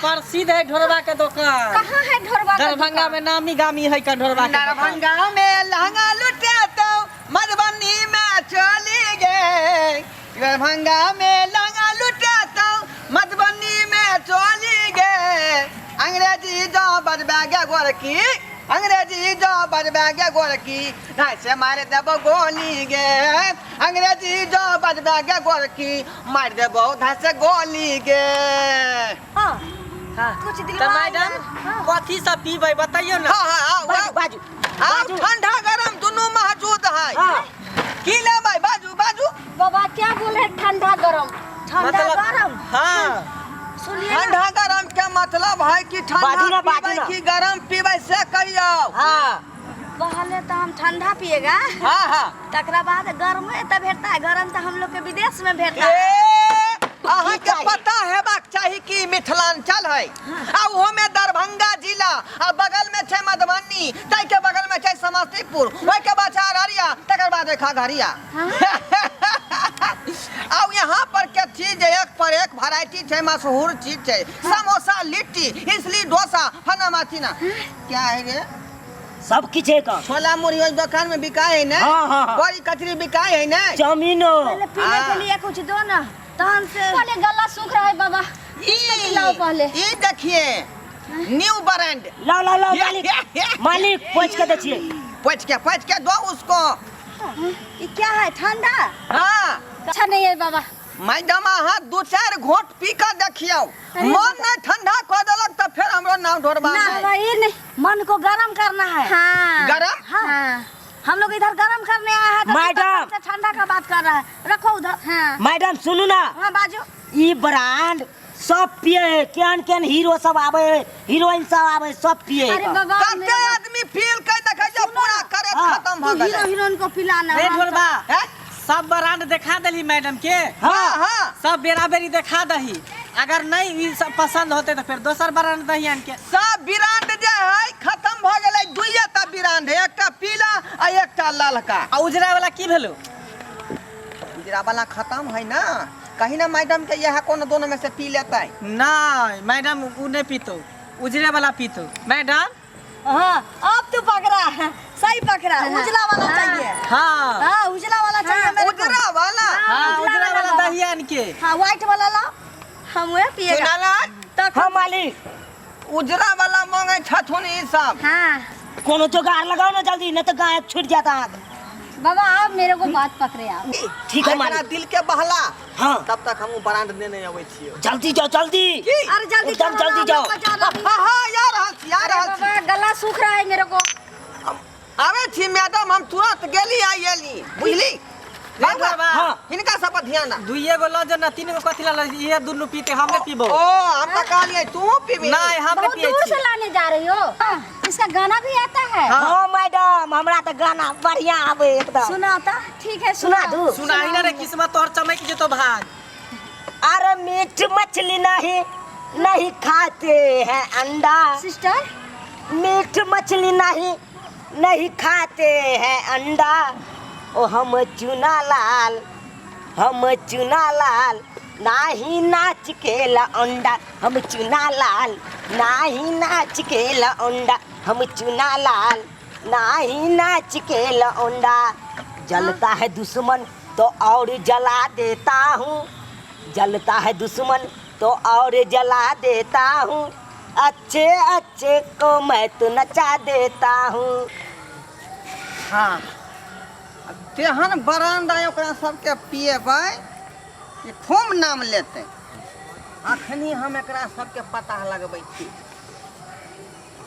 प्रसिद्ध है ढोरबा के दुकान। कहाँ है ढोरबा का दरभंगा दुकान? में नामी गामी है का ढोरबा के दुकान। दरभंगा में लहंगा लुटे तो मधुबनी में चली गए, दरभंगा में लहंगा लुटे तो मधुबनी में चली गए। अंग्रेजी जो बजबे गे गोरकी, अंग्रेजी जो बजबे गे गोरकी, नहीं से मार देबो गोली गे। अंग्रेजी जो बजबे गे गोरकी, मार देबो धाय से गोली गे। हाँ, हाँ। कुछ तऽ दिलवा मैडम यार। हाँ। कथी सब पीबै बतैयौ ना। हाँ हाँ आउ, बाजू आउ। बाजू आउ, बाजू। ठंडा गरम दुनू मौजूद है। हाँ। की लेबै? बाजू बाजू। बाबा क्या बोल रहे ठंडा गरम? ठंडा गरम? हाँ। सुनिए ना। ठंडा गरम के मतलब है कि ठंडा बाजू ना, बाजू पीबै ना। कि गरम पीबै से कहियौ। हाँ। पहले तो हम ठंडा पिएगा। हाँ हाँ। तकरा बाद गर्म तो भेटता है, गरम तो हम लोग के विदेश में भेटता है। ए, अहाँके की चाही? पता हेबाक चाही कि मिथिलांचल है आ ओहो में दरभंगा जिला आ बगल में छै मधुबनी, ताहि के बगल में छै समस्तीपुर, ओहि के बाद छै अररिया, तकर बाद है खगड़िया। आ यहाँ पर के चीज एक पर एक वैरायटी छै, मशहूर चीज छै समोसा, लिट्टी, इसली, डोसा, फलाना चिना। क्या है रे? सब किछु है का। छोला मुरही ओहि दुकान में बिकाय है ने? हाँ, हाँ, हाँ। बड़ी कचरी बिकाय है ने? चाउमीनो। पहले पीने के हाँ। लिए कुछ दो ना, तहन से पहले गला सूख रहा है बाबा। ई पिलाओ पहले। ई देखिए न्यू ब्रांड। लाओ लाओ लाओ मालिक, मालिक पोछ के दै छियै। पोछ के दो उसको। ये क्या है ठंडा? हाँ। अच्छा नहीं है बाबा। मैडम अहाँ दू चारि घोट पी कऽ देखियौ, मन नहि ठंडा कऽ देलक तऽ फेर हमरो नाम ढोरबा ना नहि। बाबा ये नहीं, मन को गरम करना है। हाँ। गरम? हाँ। हम लोग इधर गरम करने आए हैं तो मैडम। से ठंडा का बात कर रहा है, रखो उधर। हाँ। मैडम सुनू ना। हाँ बाजू। ई ब्रांड सब पिए है, केहन केहन हीरो सब आवे है, हीरोइन सब आवे है, सब पिए है। अरे बाबा, कते मेरा- आदमी पील के देखै छै पूरा करे हाँ। खत्म तू भऽ हीरो गेलै। हीरोइन को पिलाना। रे हाँ, ढोरबा, हैं? सब ब्रांड देखा देली मैडम के। हाँ हाँ। सब बेरा बेरी देखा दही, अगर नहीं ई सब पसंद होते तो फिर दोसर ब्रांड दही आन के। सब ब्रांड जे है खत्म भऽ गेलै, दुइये टा ब्रांड है, एकटा पीला आ एकटा ललका। आ उजरा वाला की भेलो? उजरा वाला खत्म है ना, कहीं ना मैडम के यह कोनो दोनों में से पी लेतै। नहीं मैडम उ नहीं पीतो, उजरे वाला पीतो मैडम। हाँ अब तू पकड़ा है, सही पकड़ा। उजला वाला चाहिए। हाँ। हाँ उजला वाला चाहिए मेरे को। उजरा वाला? हाँ, उजरा वाला लाओ। दही आन के। हाँ व्हाइट वाला लाओ, हम वह पिएगा। चुनालाल? तो हाँ मालिक। उजरा वाला मांगे छथुन ई सब। हाँ। कोनो जोगाड़ लगाओ ना जल्दी, नहीं तो गायब छूट जाता हाथ। बाबा आप मेरे को बात पकड़े आप। ठीक है एकरा मालिक। दिल के बहला। हाँ। तब तक हम ब्रांड देने अबै छियै। जल्दी जाओ जल्दी। की? अरे जल्दी एकदम करो, जल्दी हम जाओ। लोग को जाना भी है। हाँ हाँ आ रहल छी, आ अरे रहल छी। बाबा गला सूख रहा है मेरे को। आबै छी मैडम, हम तुरंत गेली आ एली, बुझली? बाबा, हाँ। हिनका सब पर ध्यान ना। दुइये गो ल जो ना, तीन गो कथी ला ल, इहे दुनू पीते, हम नहीं पीबो। ओ हम तऽ कहलियै तू पीबी। नहीं हम नहीं बहुत पिए दूर छी। से लाने जा रही हो। हाँ, इसका गाना भी आता है। हाँ मैडम, हमरा तऽ गाना बढ़िया आवे एकदम। सुनाओ तो। ठीक है सुना दू? सुनाही ना रे किस्मत तोहर चमक जेतो भाग। अरे मीट मछली नहीं नहीं खाते हैं अंडा। सिस्टर मीट मछली नहीं नहीं खाते हैं अंडा। ओ हम चुना लाल, हम चुना लाल नाही नाच के ला अंडा। हम चुना लाल नाही नाच के ला अंडा। हम चुना लाल नाही नाच के ला अंडा। जलता है दुश्मन तो और जला देता हूँ, जलता है दुश्मन तो और जला देता हूँ, अच्छे अच्छे को मैं तो नचा देता हूँ। हाँ तेहन बरामदा ओकरा सबके पिएबै कि खूब नाम लेतै। अखनी हम एकरा सबके पता लगबै छी,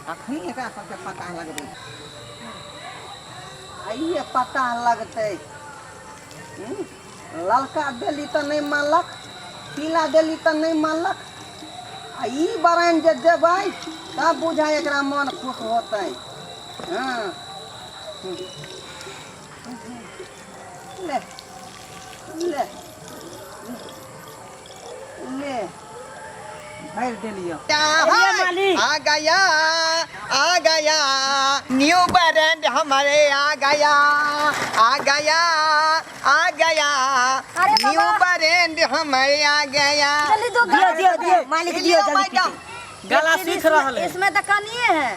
अखनी एकरा सबके पता लगबै छी। आइए पता लगतै। ललका देली तऽ नहि मानलक, पीला देली तऽ नहि मानलक, आ ई बरान जे देबै तब बुझाइ एकरा मन खुश होतै। हाँ ले ले ले भरि देलियो। अरे मालिक। आ गया आ गया न्यू ब्रांड हमारे, आ गया आ गया आ गया अरे न्यू बाबा। ब्रांड हमारे आ गया। जल्दी दो दियो गाना। दियो दियो मालिक, दियो लियो जल्दी। मैडम। गला लेकिन सूख इसमें- रहल है। इसमें तो कनिए है।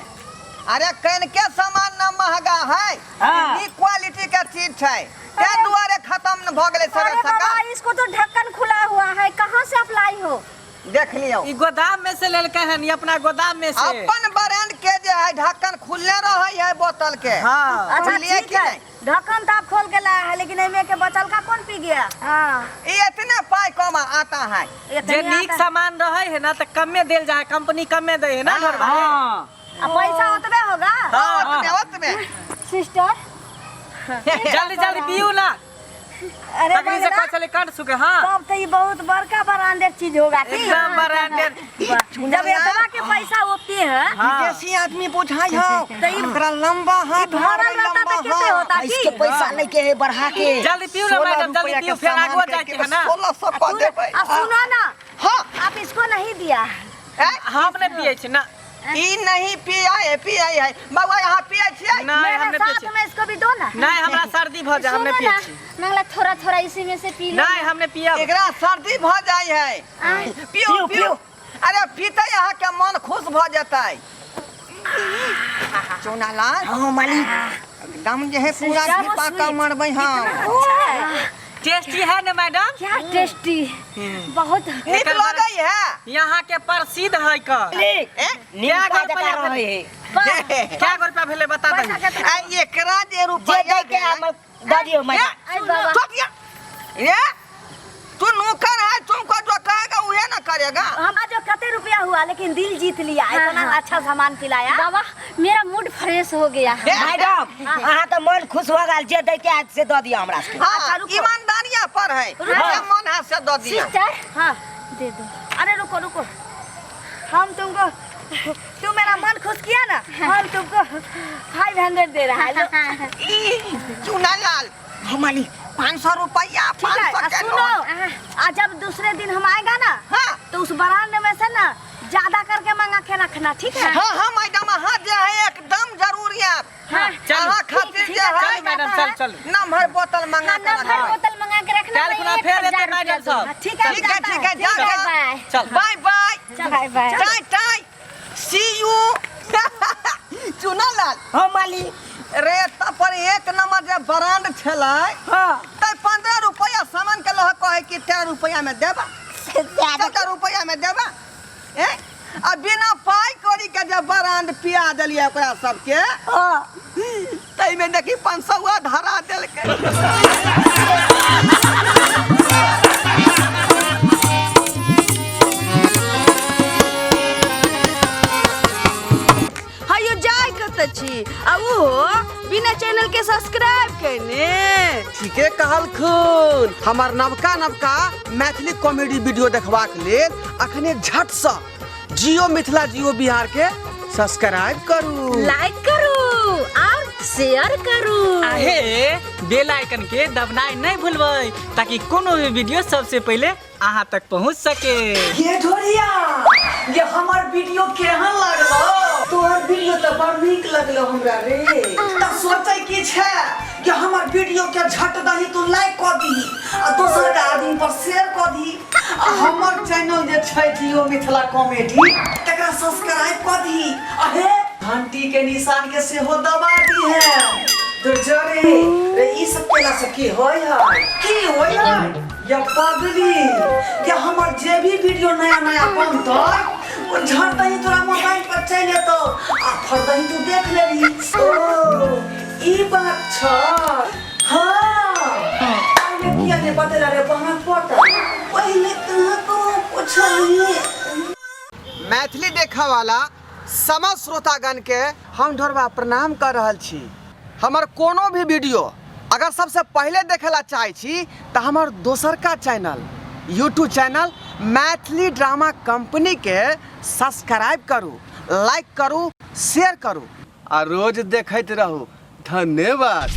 अरे कन के सामान न महंगा है, हाँ। नीक क्वालिटी के चीज छै, ताहि दुआरे खत्म न भऽ गेलै सरे अरे सका। बाबा, इसको तो ढक्कन खुला हुआ है, कहाँ से अप्लाई हो? देख लियौ। ई गोदाम में से लेलकै हन, ई अपना गोदाम में से। अपन ब्रांड के जे है ढक्कन खुलले रहै है बोतल के। हाँ। अच्छा बुझलियै ठीक कि है, नहि? ढक्कन तो आप खोल के लाया है, लेकिन एमे के बचल का कौन पी गया? हाँ। ई इतने पाई कम आता है। जे नीक सामान रहे है ना त कमे देल जाए, कंपनी कमे दे है ना ढोर भाई। हाँ। आ पैसा ओतबे होगा। हाँ, ओतबे ओतबे। सिस्टर जल्दी जल्दी पियू ना। अरे तकनी से बंगला, कह चले कंठ सुखे। हाँ तब तो ये बहुत बड़का ब्रांडेड चीज होगा की? एकदम ब्रांडेड। जब इतना के पैसा होती है। हाँ। देसी आदमी बुझाई हो तो ई एकरा लंबा हाथ भरल मारबै, रहता लंबा तो कितने हाथ। होता की? इसके पैसा लेके है बढ़ा के। जल्दी पियू ना मैडम, जल्दी 16 पियू, रुपया फिर के आगो सामान जाए के के है ना। 1600 कऽ देबै। आ सुनो ना, हाँ। आप इसको नहीं दिया। ए? हम नहीं पिए छी ना। ई नहीं पिया है, पिया है बाबा, यहाँ पिया छियै। नहीं, मेरे हमने पिए साथ छी। में इसको भी दो ना। नहीं, हमरा सर्दी भ जाए, हमने सुनो पिए ना छी। मंगला, थोड़ा थोड़ा इसी में से पी लो। नहीं, हमने पिया। एकरा सर्दी भ जाइ है। पियो पियो, पियो। पियो। अरे पीते यहाँ के मन खुश भ जेतै। चुनालाल। हाँ मालिक। एकदम जे है पूरा सिस्टर, घिपा के मरबै हम। अच्छा है। टेस्टी है ना मैडम? क्या टेस्टी, बहुत नीक लगै है। यहाँ के प्रसिद्ध है का। मालिक ए? नीमका क्या जकाँ रुपया रहै है। क्या गो रुपया भेलै बता पैसा दही। कितना? आ एकरा जे जे रुपया दै के हमर दऽ दियौ मैडम। अरे बाबा। चुप या। ये तू नौकर है, तुमको जो कहेगा वही ना करेगा। हमारा जो कते रुपया हुआ, लेकिन दिल जीत लिया। हाँ, इतना हाँ। अच्छा सामान पिलाया। बाबा, मेरा मूड फ्रेश हो गया। मैडम अहाँ तऽ मन खुश भऽ गेल, जे दै के आज से दऽ दियौ हमरा सबके। हाँ, अच्छा, रुको। ईमानदारिया पर है, जे मन है से दो दिया। सिस्टर हाँ दे दो। अरे रुको रुको, हम तुमको, तू मेरा मन खुश किया ना, हम तुमको 500 दे रहा है, लो। ई चुनालाल। हाँ मालिक। 500 रुपया। ठीक है, 500 आ के सुनो, नोट। आ जब दूसरे दिन हम आएगा ना, हाँ। तो उस ब्रांड में से ना ज्यादा करके मंगा के रखना, ठीक है? हाँ हाँ मैडम, हाँ जे है एकदम जरूरी है। हाँ चलू। अहाँ खातिर ठीक जे है, है चलू मैडम, चल चलू। नम्हर बोतल मंगा के नंबर रखबै। बोतल मंगा के रखना। काल्हि खुना फेर एतै मैडम साहब। हाँ, ठीक है, ठीक है, जाता ठीक है, जा बाय जा। बाय। चल। Bye bye. Bye bye. टाई टाई, सी you. Chunalal. हाँ मालिक। रे तब पर एक नंबर जे ब्रांड छलै। हाँ। तै 15 रुपया सामान के लह कहै कि 13 रुपया में देबा, 14 रुपया में देबा। ए आ बिना पाई कौड़ी के जे ब्रांड पिया देलियै ओकरा सबके, हाँ। ताहिमे देखी 500 धरा देलकै। हयो जाय कतऽ छी आ ओहो बिना चैनल के सब्सक्राइब केने? ठीके कहलखुन। हमर नवका नवका मैथिली कॉमेडी वीडियो देखबाक लेल अखने झटसँ जियो मिथिला जियो बिहार के सब्सक्राइब करू, लाइक करू और शेयर करू। आहे बेल आइकन के दबनाइ नहीं भूलबै ताकि कोनो भी वीडियो सबसे पहले अहाँ तक पहुँच सके। ये ढोरिया, ये हमर वीडियो केहन लागलो? तोहर वीडियो तऽ बड़ नीक लगलो हमरा रे। तऽ सोचै की छै कि हमर वीडियो के झट दही तू लाइक कऽ दीही आ दोसर के आदमी पर शेयर कऽ दीही आ हमर चैनल जे छै जियो मिथिला कॉमेडी तकरा सब्सक्राइब कऽ दीही आ हे घंटी के निशान के सेहो दबा दीहे। दुर्जरे रे, ई सब केला से की होय है, की होय है या पगली? या हमर जे भी वीडियो नया नया बनतै ओ झट दही तोरा मोबाइल पर चलि एतौ आ फट दही तू देख लेबही। ओ ई बात छ। हाँ, पहिले किया ने बतेला रे बहन पोता? पहिले कहाँ कहाँ पुछलही? मैथिली देखा वाला समस्त श्रोतागण के हम ढोरबा प्रणाम कर रहल छी। हमर कोनो भी वीडियो अगर सबसे पहले देखेला चाहै छी तऽ हमर दोसरका channel YouTube channel Maithili drama company के सब्सक्राइब करू, लाइक करू, शेयर करू आ रोज देखैत रहू। धन्यवाद।